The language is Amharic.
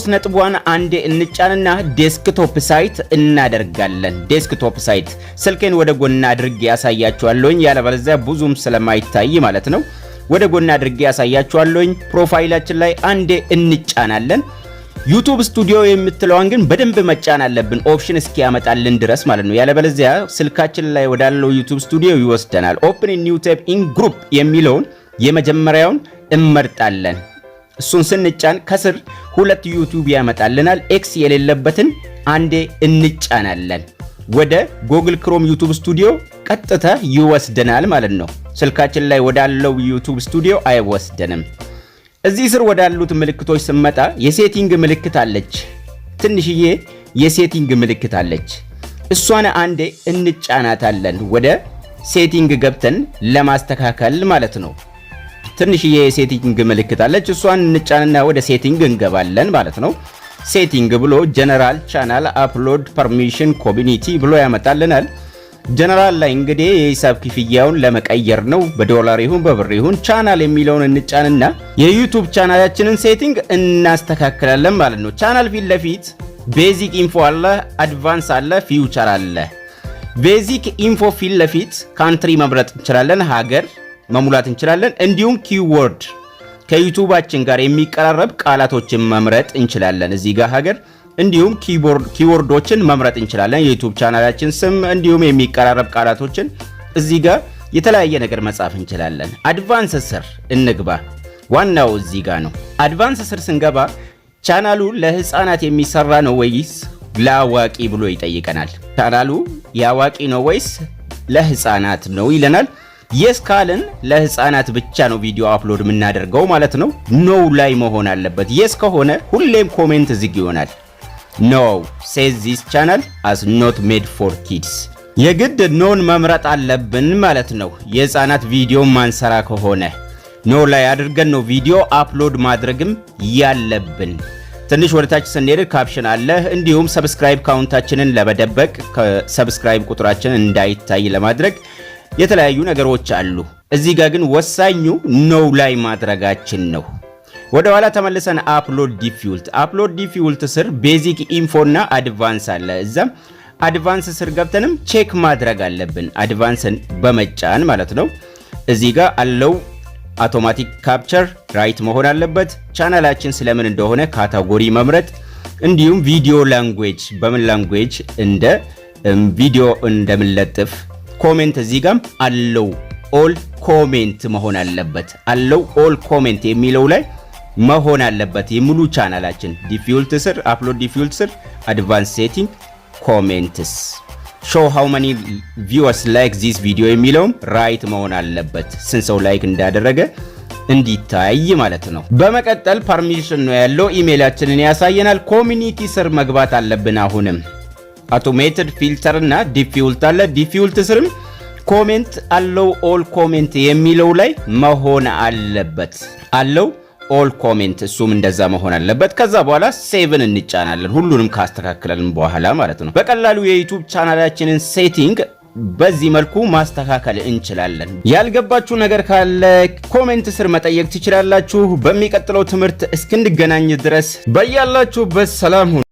ሶስት ነጥቧን አንዴ እንጫንና desktop site እናደርጋለን። Desktop site ስልኬን ወደ ጎን አድርጌ ያሳያችኋለሁኝ፣ ያለበለዚያ ብዙም ስለማይታይ ማለት ነው። ወደ ጎን አድርጌ ያሳያችኋለሁኝ። Profile ኣችን ላይ አንዴ እንጫናለን። YouTube Studio የምትለዋን ግን በደንብ መጫን አለብን፣ option እስኪያመጣልን ድረስ ማለት ነው። ያለበለዚያ ስልካችን ላይ ወዳለው YouTube Studio ይወስደናል። Open new tab in group የሚለውን የመጀመሪያውን እንመርጣለን። እሱን ስንጫን ከስር ሁለት YouTube ያመጣልናል። X የሌለበትን አንዴ እንጫናለን። ወደ Google Chrome YouTube Studio ቀጥታ ይወስደናል ማለት ነው። ስልካችን ላይ ወዳለው YouTube Studio አይወስደንም። እዚህ ስር ወዳሉት ምልክቶች ስንመጣ የ setting ምልክት አለች። ትንሽዬ የ setting ምልክት አለች። እሷን አንዴ እንጫናታለን። ወደ setting ገብተን ለማስተካከል ማለት ነው። ትንሽዬ የ setting ምልክት አለች። እሷን እንጫንና ወደ setting እንገባለን ማለት ነው። Setting ብሎ general፣ channel፣ upload፣ permission፣ community ብሎ ያመጣልናል። ጀነራል ላይ እንግዲህ የሂሳብ ክፍያውን ለመቀየር ነው። በዶላር ይሁን በብር ይሁን ቻናል የሚለውን እንጫንና የ YouTube channel ኣችንን setting እናስተካክላለን ማለት ነው። ቻናል ፊት ለፊት basic info አለ፣ advance አለ፣ feature አለ። Basic info ፊት ለፊት country መምረጥ እንችላለን፣ ሀገር መሙላት እንችላለን። እንዲሁም keyword ከ YouTube ኣችን ጋር የሚቀራረብ ቃላቶችን መምረጥ እንችላለን። እዚህ ጋር ሀገር እንዲሁም keyword ኦችን መምረጥ እንችላለን። የ YouTube channel ኣችን ስም እንዲሁም የሚቀራረብ ቃላቶችን እዚህ ጋር የተለያየ ነገር መጻፍ እንችላለን። Advance ስር እንግባ። ዋናው እዚህ ጋር ነው። Advance ስር ስንገባ ቻናሉ ለህፃናት የሚሰራ ነው ወይስ ለአዋቂ ብሎ ይጠይቀናል። ቻናሉ የአዋቂ ነው ወይስ ለህፃናት ነው ይለናል። Yes ካልን ለህፃናት ብቻ ነው ቪዲዮ upload የምናደርገው ማለት ነው። No ላይ መሆን አለበት። Yes ከሆነ ሁሌም comment ዝግ ይሆናል። No says this channel as not made for kids። የግድ no ን መምረጥ አለብን ማለት ነው። የህፃናት ቪዲዮ ማንሰራ ከሆነ no ላይ አድርገን ነው ቪዲዮ upload ማድረግም ያለብን። ትንሽ ወደ ታች ስንሄድ caption አለ። እንዲሁም subscribe count ኣችንን ለመደበቅ፣ ከ subscribe ቁጥራችን እንዳይታይ ለማድረግ የተለያዩ ነገሮች አሉ። እዚህ ጋር ግን ወሳኙ no ላይ ማድረጋችን ነው። ወደ ኋላ ተመልሰን upload default፣ upload default ስር basic info እና advance አለ። እዛም advance ስር ገብተንም check ማድረግ አለብን። Advance ን በመጫን ማለት ነው። እዚህ ጋር allow automatic capture right መሆን አለበት። ቻናላችን ስለምን እንደሆነ category መምረጥ፣ እንዲሁም video language፣ በምን language እንደ ቪዲዮ እንደምንለጥፍ፣ comment እዚህ ጋም allow all comment መሆን አለበት። Allow all comment የሚለው ላይ መሆን አለበት። የሙሉ channel ኣችን default ስር፣ upload default ስር advance setting comments፣ show how many viewers like this video የሚለውም right መሆን አለበት። ስንት ሰው like እንዳደረገ እንዲታይ ማለት ነው። በመቀጠል permission ነው ያለው፣ ኢሜይላችንን ያሳየናል። Community ስር መግባት አለብን። አሁንም automated filter እና default አለ። Default ስርም comment allow all comment የሚለው ላይ መሆን አለበት። Allow all comment እሱም እንደዛ መሆን አለበት። ከዛ በኋላ save ን እንጫናለን፣ ሁሉንም ካስተካከለን በኋላ ማለት ነው። በቀላሉ የ YouTube channel ኣችንን setting በዚህ መልኩ ማስተካከል እንችላለን። ያልገባችሁ ነገር ካለ comment ስር መጠየቅ ትችላላችሁ። በሚቀጥለው ትምህርት እስክንገናኝ ድረስ በያላችሁበት ሰላም ሁኑ።